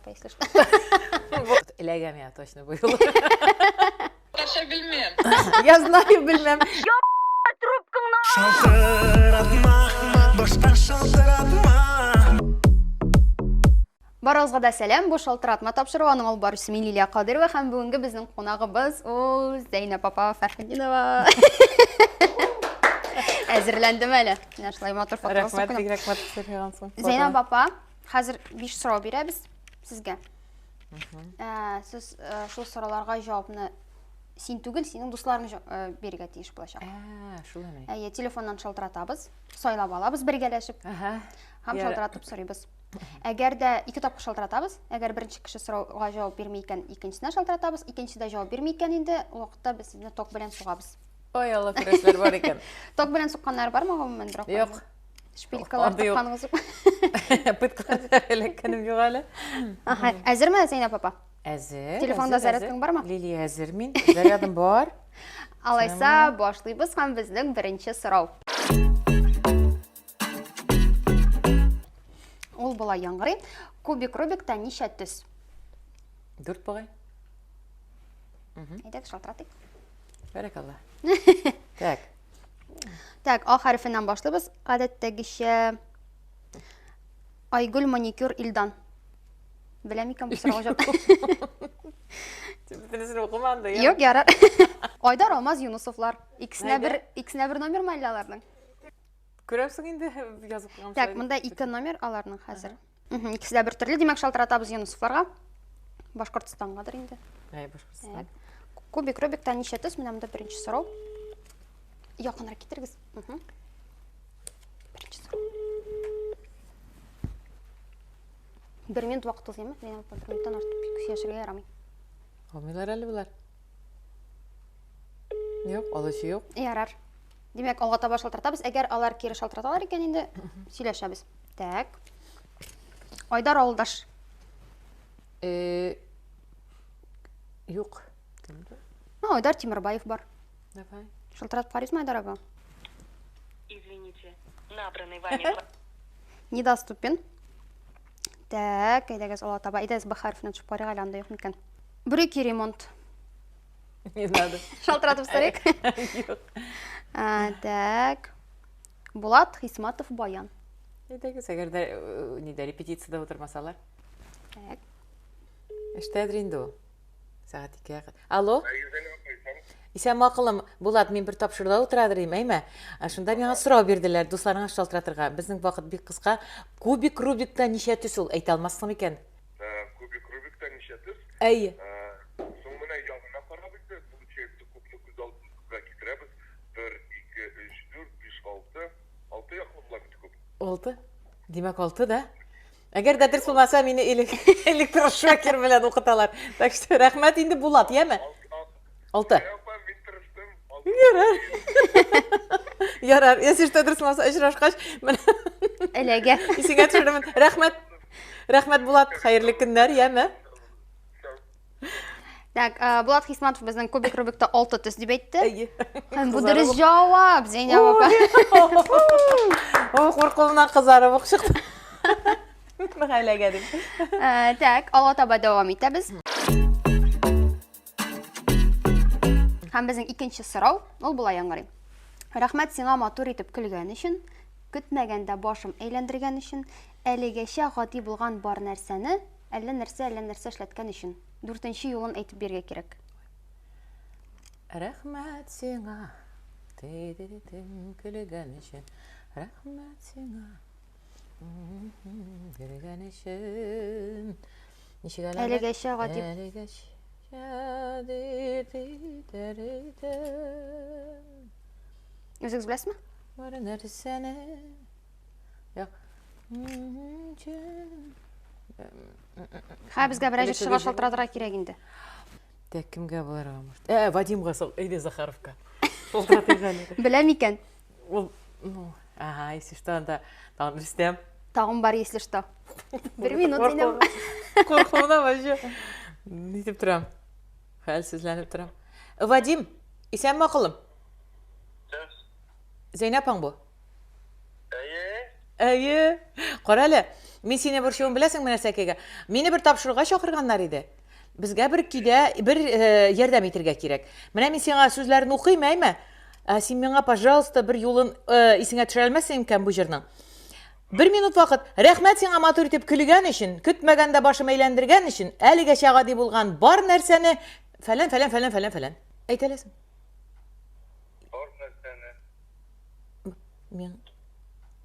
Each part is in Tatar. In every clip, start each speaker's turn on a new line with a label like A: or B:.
A: апа, если что.
B: Вот, эләгә миңа точно бу юлы.
C: Татарча белмим.
B: Я знаю, белмәм.
D: Шалтыратма, башка шалтыратма.
A: Барыгызга да сәлам, бу шалтыратма тапшыруы, аның алып баручысы мин Лилия Кадырова һәм бүгенге безнең кунагыбыз ул Зәйнәп апа Фәрхетдинова. Әзерләндем әле. Менә шулай матур фото
B: Рәхмәт, бигрәк матур сөйләгәнсең.
A: Зәйнәп апа, хәзер 5 сорау бирәбез сезгә. Ә, сез э, шул сорауларга җавапны син түгел, синең дусларың э, бирергә тиеш булачак.
B: Ә, шулаймы?
A: Әйе, телефоннан шалтыратабыз, сайлап алабыз бергәләшеп.
B: Ага.
A: Һәм шалтыратып сорыйбыз. Әгәр дә ике тапкыр шалтыратабыз, әгәр беренче кеше сорауга җавап бирми икән, икенчесенә шалтыратабыз, икенчесе дә җавап бирми икән инде, ул вакытта без сезне ток белән сугабыз.
B: Ой, Алла күрәселәр бар икән.
A: Ток белән сукканнар бармы гомумән берәү?
B: Юк.
A: Шпилькалар
B: Андый юк.
A: такканыгыз юк.
B: Пыткалар эләккәнем юк әле.
A: Аһа, әзерме, Зәйнәп апа?
B: Әзер.
A: Телефонда
B: әзер,
A: зарядкаң бармы?
B: Лилия, әзер мин. Зарядым бар.
A: Алайса, башлыйбыз һәм безнең беренче сорау. Ул болай яңгырый. Кубик Рубикта ничә төс?
B: Дүрт бугай.
A: Әйдәгез, шалтыратыйк.
B: Бәрәкалла. Так.
A: Так, А хәрефеннән башлыйбыз. Гадәттәгечә Айгөл маникюр Илдан. Беләм икән бу сорауга җавап.
B: Бөтенесен укымадым да.
A: Юк, ярар. Айдар Алмаз Юнусовлар. Икесенә бер, икесенә бер номермы әллә аларның?
B: Күрәсең инде язып куйган.
A: Так, монда ике номер аларның хәзер. Икесе дә бер төрле, димәк, шалтыратабыз Юнусовларга. Башкортстангадыр инде.
B: Әй, Башкортстан.
A: Так. Кубик Рубикта ничә төс? Менә монда беренче сорау. Якынрак китерегез. Беренче сорау. Бер минут вакыт узыймы? Мин апа, бер минуттан артык сөйләшергә ярамый.
B: Алмыйлар әле болар. Юк, алучы юк.
A: Ярар. Димәк, алга таба шалтыратабыз. Әгәр алар кире шалтыраталар икән инде, сөйләшәбез. Так. Айдар авылдаш.
B: Э, юк.
A: Ну, Айдар Тимербаев бар.
B: Давай.
A: Шалтыратып карыйсызмы, Айдар апа?
E: Извините, набранный вами
A: Недоступен. Так, әйдәгез, алга таба. Әйдәгез, Б хәрефенә төшеп карыйк әле, анда юк микән. Брюки ремонт.
B: Не надо.
A: Шалтыратып сорыйк.
B: Юк.
A: Так. Булат Хисматов Баян.
B: Әйдәгез, әгәр дә э, нидә репетициядә утырмасалар.
A: Так.
B: Эштәдер инде ул. Сәгать икегә кадәр. Алло. Исәнме акылым, Булат, мин бер тапшыруда утырадыр идем, әйме? Ә Шунда миңа сорау бирделәр, дусларыңа шалтыратырга. Безнең вакыт бик кыска. Кубик Рубикта ничә төс ул? Әйтә алмассың микән?
F: Э, Кубик Рубикта ничә төс?
B: Әйе.
F: Э, Соң менә ягына карап инде, получается, кубны күз алдыбызга китерәбез. Бер, ике, өч, дүрт, биш, алты. Алты яклы була бит куб.
B: Алты. Димәк, алты да? Әгәр дә дөрес булмаса, мине электрошокер белән укыталар. Так что рәхмәт инде Булат, яме? Алты.
F: Апа, мин тырыштым.
B: Ярар. Ярар, если что дөрес булмаса, очрашкач, менә
A: Эләгә.
B: исеңә төшерермен. Рәхмәт. Рәхмәт, Булат, хәерле көннәр, яме?
A: Так, э, Булат Хисматов безнең кубик Рубикта алты төс дип әйтте.
B: Әйе.
A: Һәм бу дөрес җавап, Зәйнәб апа.
B: Ой, куркуымнан кызарып ук чыкты. Гаиләгә дип.
A: Э, Так, алга таба дәвам итәбез. Һәм безнең икенче сорау, ул болай яңгырый. Рәхмәт сиңа матур итеп көлгән өчен, көтмәгәндә башым әйләндергән өчен, әлегәчә гади булган бар нәрсәне әллә нәрсә, әллә нәрсә эшләткән өчен. Дүртенче юлын әйтеп бирергә кирәк.
B: Рәхмәт сиңа, ти-ти-ти-тим, көлгән өчен. Рәхмәт сиңа, көлгән өчен. Ничек әле?
A: Әлегәчә гади.
B: Әлегәчә ти-ти-ти-ти-тим.
A: Үзегез беләсезме?
B: Бар нәрсәне. Юк.
A: Хә, безгә берәр җырчыга шалтыратырга кирәк инде.
B: Так, кемгә булырга может? Ә, Вадимга сол, әйдә Захаровка. Шалтыратыйк әле.
A: Белә микән?
B: Ул, ну, ага, если что, анда тагын Рөстәм.
A: Тагын бар, если что. Бер минут инде.
B: Куркуына вообще. Нитеп торам. Хәлсезләнеп торам. Вадим, исәнме акылым? Зәйнәп аң бу.
F: Әйе.
B: Әйе. Кара әле. Мин сине борчуын беләсеңме нәрсәкәгә? Мине бер тапшыруга чакырганнар иде. Безгә бер көйдә бер э, ярдәм итергә кирәк. Менә мин сиңа сүзләрен укыйм, әйме? Ә син миңа, пожалуйста, бер юлын э, исеңә төшерә алмассың микән бу җырның? Бер минут вакыт. Рәхмәт сиңа матур итеп көлгән өчен, көтмәгәндә башым әйләндергән өчен, әлегәчә гади булган бар нәрсәне фәлән фәлән фәлән фәлән фәлән. Әйтә аласың.
F: Бар нәрсәне
B: Мин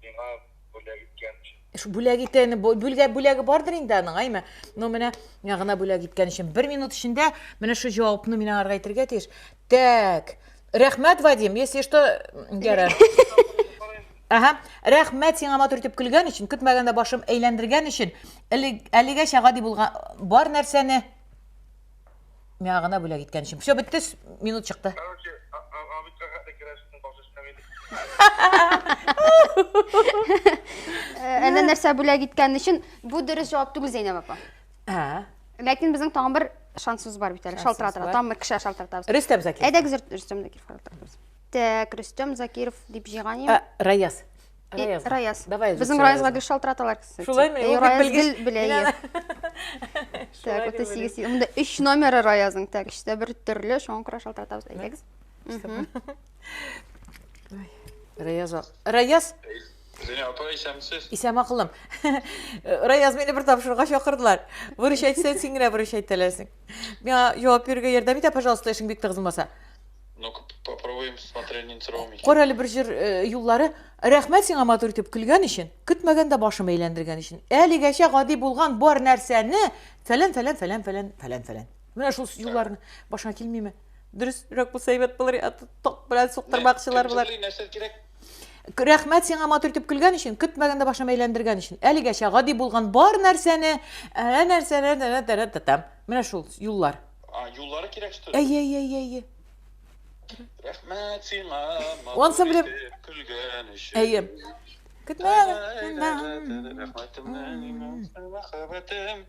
F: миңа бүләк иткән өчен.
B: Шу бүләк иткәне, бүлгә бүләге бардыр инде аның, әйме? Но менә миңа гына бүләк иткән өчен бер минут эчендә менә шу җавапны мин аңарга әйтергә тиеш. Так. Рәхмәт, Вадим, если что, ярар. Ага. Рәхмәт сиңа матур итеп көлгән өчен, көтмәгәндә башым әйләндергән өчен, әлегәчә гади булган бар нәрсәне Миңа гына бүләк иткән өчен. Все, бетте, минут чыкты.
F: Короче, Абитка хәтле керәшеннең башы эшләми.
A: Әллә нәрсә бүләк иткән өчен бу дөрес җавап түгел, Зәйнәб апа.
B: Ә.
A: Ләкин безнең тагын бер шансыбыз бар бит әле. Шалтыратырга, тагын бер кешегә шалтыратабыз.
B: Рөстәм Закиров.
A: Әйдәгез, Рөстәм Закиров шалтыратабыз. Так, Рөстәм Закиров дип җыйган идем.
B: Раяз.
A: Раяз. Раяз.
B: Давай.
A: Безнең Раязга гел шалтыраталар, кстати.
B: Шулаймы?
A: Ул бит белгеч. Гел белә. Так, 38. Монда 3 номеры Раязның. Так, өчтә бер төрле, шуңа күрә шалтыратабыз. Әйдәгез.
B: Раяз. Раяз.
C: Зәйнәп апа, исәнмесез?
B: Исән акылым. Раяз, мине бер тапшыруга чакырдылар. Бурыч әйтсәң, син генә бурыч әйтә аласың. Миңа җавап бирергә ярдәм итә, пожалуйста, эшең бик тыгыз булмаса.
C: Ну-ка, попробуем смотря не
B: Кара әле бер җыр э, юллары. Рәхмәт сиңа матур итеп көлгән өчен, көтмәгәндә башым әйләндергән өчен. Әлегәчә гади булган бар нәрсәне фәлән фәлән фәлән фәлән фәлән фәлән. Менә шул юлларны башыңа килмиме? Дөресрәк булса әйбәт булыр, ток белән суктырмакчылар болар.
C: Нәрсә кирәк?
B: Рәхмәт сиңа матур итеп көлгән өчен, көтмәгәндә башым әйләндергән өчен. Әлегәчә гади булган бар нәрсәне, ә нәрсәне, Менә шул юллар.
C: А, юллары кирәк что ли?
B: Әйе, әйе, әйе, әйе.
C: Рәхмәт сиңа,
B: Онсын
C: матур
B: белеп.
C: итеп көлгән өчен.
B: Әйе. Көтмә.
C: Рәхмәтемнән мәхәббәтем.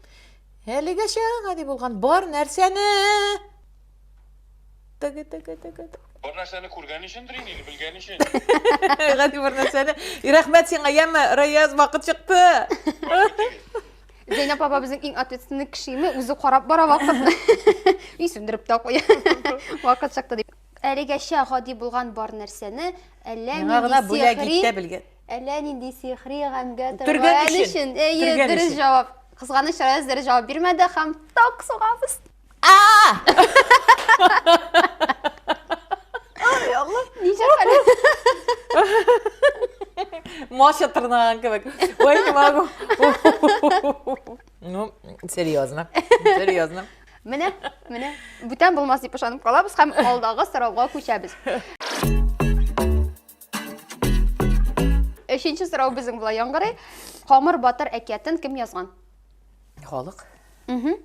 B: Әлегәчә гади булган бар нәрсәне. Теге, теге, теге.
C: Бар нәрсәне күргән өчендер инде, или белгән өчен.
B: Гади бар нәрсәне. Рәхмәт сиңа, яме, Раяз, вакыт чыкты.
A: Зәйнәп апа безнең иң ответственный кешеме, үзе карап бара вакытны. И сүндереп тә куя. Вакыт чыкты дип. Әлегәчә гади булган бар нәрсәне әллә
B: Миңа гына
A: нинди
B: бүләк
A: сихри,
B: итә белгән.
A: әллә нинди сихри гамьгә
B: Төргән
A: төргән
B: өчен.
A: өчен. Әйе,
B: Төргән
A: дөрес
B: өчен.
A: җавап. Кызганыч, Раяз дөрес җавап бирмәде һәм ток сугабыз.
B: Ай, Алла.
A: Ничә хәл?
B: Маша тырнаган кебек. Ой, не могу. Ну, серьезно. Серьезно.
A: Менә, менә. Бүтән булмас дип ышанып калабыз һәм алдагы сорауга күчәбез. Өченче сорау безнең болай яңгырый. Камыр батыр әкиятен кем язган?
B: Халык.
A: Угу.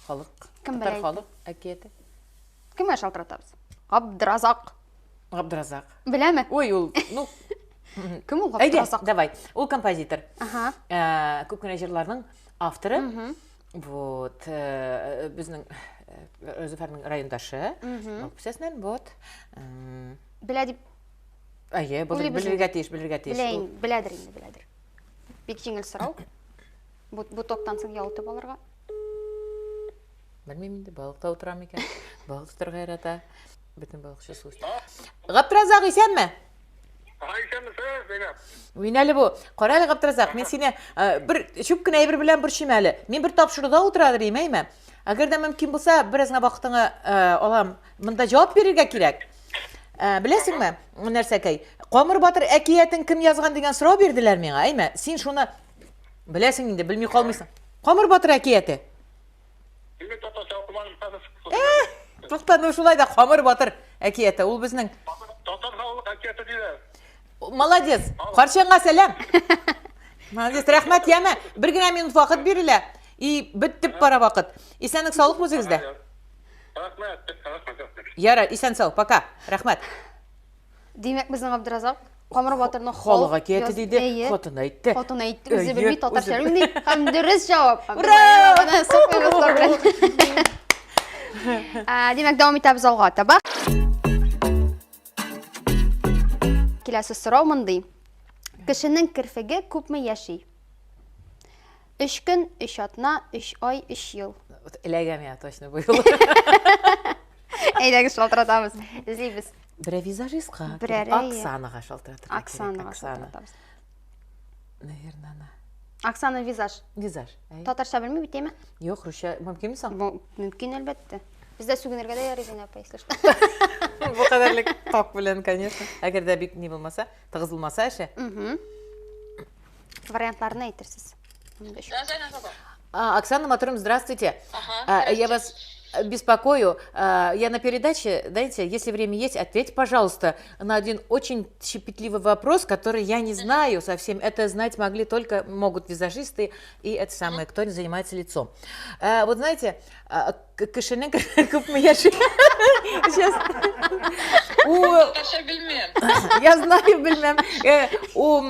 B: Халык.
A: Кем
B: Татар
A: белә?
B: халык әкияте.
A: Кемгә шалтыратабыз? Габдразак.
B: Габдразак.
A: Беләме?
B: Ой, ул, ну,
A: Кем ул
B: әйдә,
A: Габдразак?
B: давай. Ул композитор.
A: Ага.
B: Э, Күп кенә җырларның авторы. Вот, э, безнең э, Зөфәрнең райондашы. Балык Бистәсеннән, вот. М,
A: Белә дип
B: Әйе, бу
A: Уйлыйбыз
B: белергә тиеш, белергә тиеш.
A: белә
B: Ул-
A: инде, беләдер инде, беләдер. Бик җиңел сорау. Бу, бу токтан соң ял итеп алырга.
B: Белмим инде, балыкта утыра микән? Балык тотарга ярата. Бөтен балыкчы су өсте. Габдразак, исәнме?
F: Ага, исәнмесез, Зәйнәп.
B: Мин әле бу. Кара әле, Габдразак, мин сине э, бер чүп кенә әйбер белән борчыйм әле. Мин бер тапшыруда утыра дим, әйме? Әгәр дә мөмкин булса, бераз гына вакытыңы э, алам. Монда җавап бирергә кирәк. Э, беләсеңме, нәрсәкәй? Камыр батыр әкиятен кем язган дигән сорау бирделәр миңа, әйме? Син шуны беләсең инде, белми калмыйсың. Камыр батыр әкияте.
F: Мин татарча укымадым, хәзер.
B: Тукта, ну шулай да Камыр батыр әкияте, ул безнең.
F: Татар халык әкияте диләр.
B: Молодец. Карчыңа сәлам. Молодец, рәхмәт, яме. Бер генә минут вакыт бирелә. И беттеп бара вакыт. Исәнлек саулык үзегездә.
F: Рәхмәт, рәхмәт, рәхмәт.
B: Ярар, исән сау, пока. Рәхмәт.
A: Димәк, безнең Абдразак Камыр батырның
B: Халык әкияте диде,
A: Әйе.
B: хатын әйтте.
A: Хатын әйтте, үзе
B: Әйе,
A: белми, татарча
B: үзе
A: белми. Һәм дөрес җавап.
B: Ура!
A: Менә супер дуслар белән. Ә, Димәк, дәвам итәбез алга таба. Киләсе сорау мондый. Кешенең керфеге күпме яши? Өч көн, өч атна, өч ай, өч ел.
B: Эләгә миңа точно бу юлы.
A: Әйдәгез шалтыратабыз. Эзлибез.
B: Берәр визажистка.
A: Берәр,
B: Оксанага шалтыратырга кирәк.
A: Оксанага шалтыратабыз.
B: Наверное, она.
A: Оксана визаж.
B: Визаж.
A: Татарча белми бит, әйме?
B: Юк, русча мөмкинме соң?
A: Мөмкин, әлбәттә. Бездә сүгенергә дә ярый, Зәйнәп апа, если что.
B: Бу кадәрлек ток белән, конечно. Әгәр дә бик ни булмаса, тыгыз булмаса эше.
A: Вариантларны әйтерсез.
B: А, Оксана Матрум, здравствуйте. Ага, а, я вас беспокою. А, я на передаче, знаете, если время есть, ответь, пожалуйста, на один очень щепетливый вопрос, который я не знаю совсем. Это знать могли только, могут визажисты и это самое, кто не занимается лицом. А, вот знаете, кешенең күпме яше сейчас у я знаю белмәм э, у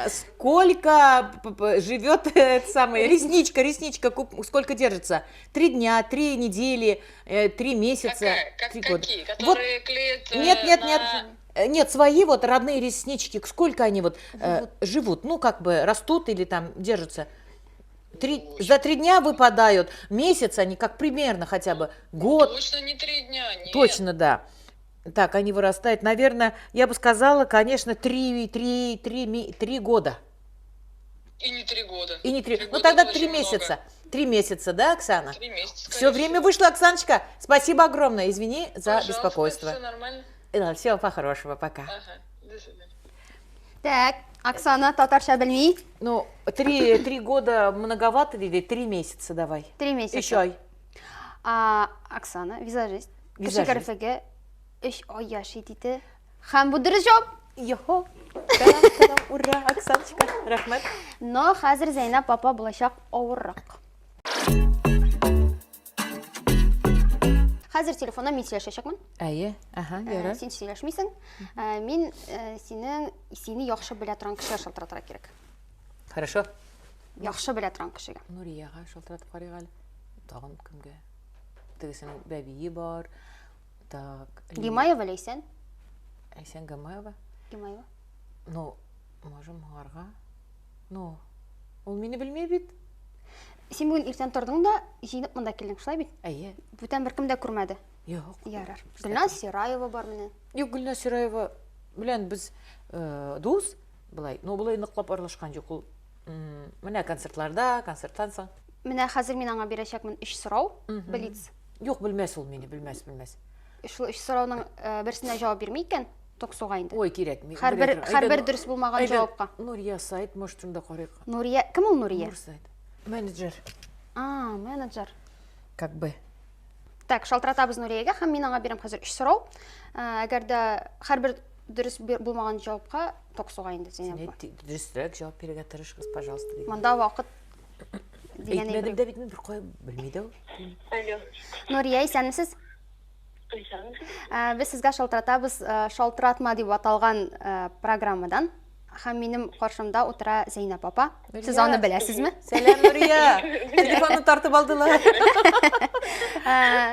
B: сколько живет это самое ресничка ресничка сколько держится три дня три недели э, три месяца
E: три года вот
B: э, нет нет нет нет, свои вот родные реснички, сколько они вот э, живут, ну, как бы растут или там держатся. Три, за три дня выпадают, месяц они как примерно хотя бы, год.
E: Точно не три дня, нет.
B: Точно, да. Так, они вырастают, наверное, я бы сказала, конечно, три, три, три, три года.
E: И не три года.
B: И не три. ну тогда три месяца. Много. Три месяца, да, Оксана?
E: Три месяца.
B: Все время вышло, Оксаночка. Спасибо огромное. Извини за
E: Пожалуйста,
B: беспокойство.
E: Все нормально.
B: Да, всего по-хорошего, пока.
E: Ага. До свидания.
A: Так, Оксана татарча белми.
B: Ну, три, три года многовато или три месяца давай.
A: Три месяца.
B: Еще ай.
A: А, Оксана, визажист. Кеше
B: Визажист.
A: кәрфегә өч ай яши диде. Һәм бу дөрес җавап.
B: Йохо. Тарам, ура, Оксаночка. Рәхмәт.
A: Но хәзер Зәйнәп апа булачак авыррак. Хәзер телефонда мин сөйләшәчәкмен.
B: Әйе, аһа,
A: Э,
B: ярар.
A: Син сөйләшмисең. Э, Мин э, синең сине яхшы белә торган кешегә шалтыратырга кирәк.
B: Хорошо.
A: Яхшы белә торган кешегә.
B: Нурияга шалтыратып карыйк әле. Тагын кемгә? Тегесенең бәбие бар. Так.
A: Гимаева Ләйсән.
B: Ләйсән Гамаева.
A: Гимаева.
B: Ну, можем моңарга. Ну, ул мине белми бит.
A: Син бүген иртән тордың да, җыенып монда килдең, шулай бит?
B: Әйе.
A: Бүтән беркем дә күрмәде.
B: Юк.
A: Ярар. Гөлназ Сираева бар менә.
B: Юк, Гөлназ Сираева белән без э, дус, былай, но болай ныклап аралашкан юк ул. Менә концертларда, концерттан соң.
A: Менә хәзер мин аңа бирәчәкмен өч сорау, блиц.
B: Юк, белмәс ул мине, белмәс, белмәс.
A: Шул өч сорауның э, берсенә җавап бирми икән, ток суга инде.
B: Ой, кирәкми.
A: Һәрбер һәрбер дөрес булмаган җавапка.
B: Нурия Сайт, может, шунда карыйк.
A: Нурия, кем ул Нурия?
B: Нур Сайт. Менеджер.
A: А, менеджер.
B: Как бы.
A: Так, шалтыратабыз Нуриягә һәм мин аңа бирәм хәзер өч сорау. Э, әгәр дә һәрбер дөрес булмаган җавапка ток суга инде Зәйнәп.
B: Дөресрәк җавап бирергә тырышыгыз, пожалуйста.
A: Монда вакыт
B: дигән әйтмәдем дә бит мин бер кая белми дә ул.
E: Алло.
A: Нурия, исәнмесез?
E: Исәнмесез.
A: Э, без сезгә шалтыратабыз э, Шалтыратма дип аталган э, программадан. Һәм минем каршымда утыра Зәйнәп апа. Сез аны беләсезме?
B: Сәлам, Нурия! Телефонны тартып алдылар.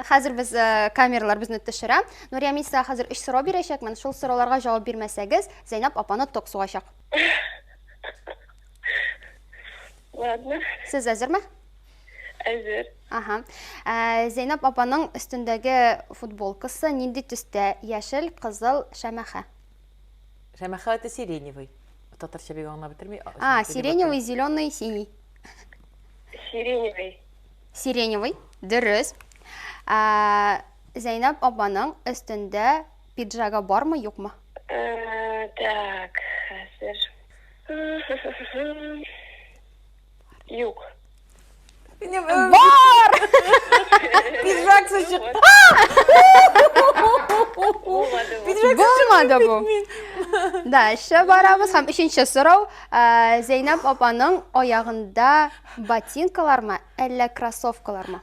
A: Хәзер без камералар безне төшерә. Нурия, мин сезгә хәзер өч сорау бирәчәкмен. Шул сорауларга җавап бирмәсәгез, Зәйнәп апаны ток сугачак.
E: Ладно.
A: Сез әзерме?
E: Әзер.
A: Ага. Ә, Зәйнәп апаның өстендәге футболкасы нинди төстә? Яшел, кызыл, шәмәхә.
B: Шәмәхә это сиреневый. Татарча бик аңлап бетерми.
A: А, сиреневый, зеленый, синий.
E: Сиреневый.
A: Сиреневый. Дөрес. Ә, Зәйнәп апаның өстендә пиджагы бармы, юкмы?
E: Э, так, хәзер. Юк.
A: Бар!
B: Пиджак чыкты.
A: Булмады бу. Дальше барабыз һәм өченче сорау. Э, Зәйнәп апаның аягында ботинкалармы, әллә кроссовкалармы?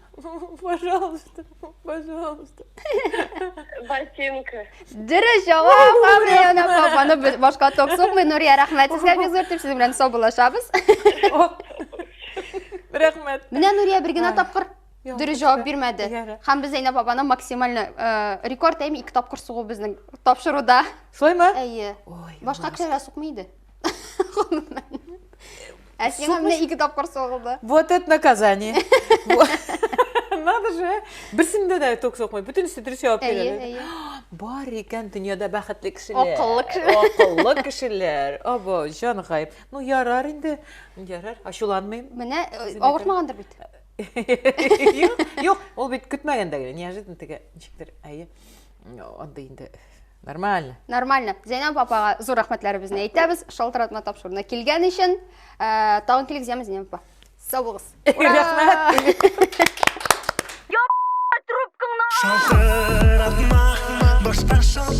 B: Пожалуйста, пожалуйста.
E: Ботинка.
A: Дөрес җавап, Нурия апаны без башка ток сукмый. Нурия, рәхмәт сезгә бик зур дип сезнең белән саубуллашабыз.
B: Рәхмәт.
A: Менә Нурия бер генә тапкыр дөрес җавап бирмәде. Һәм без Зәйнәп апаны максимально э, рекорд әйме ике тапкыр сугу безнең тапшыруда.
B: Шулаймы?
A: Әйе. Башка кешеләргә сукмый иде. Гомумән. Ә сиңа менә ике тапкыр сугылды.
B: Вот это наказание. Надо же. Берсендә дә ток сукмый. Бөтенесе дөрес җавап бирәләр. Бар икән дөньяда бәхетле кешеләр.
A: Акыллы кешеләр.
B: Акыллы кешеләр. Або, җан гаеп. Ну, ярар инде. Ярар, ачуланмыйм.
A: Менә э, авыртмагандыр бит.
B: Юк, юк, ул бит көтмәгәндә генә, неожиданно теге ничектер, әйе. Андый инде Нормально.
A: Нормально. Зәйнәп апага зур рәхмәтләребезне әйтәбез. Шалтыратма тапшыруына килгән өчен. Э, тагын килегез, яме Зәйнәп апа. Сау булыгыз.
B: Рәхмәт.
D: Шалтыратма, башка шалтыратма.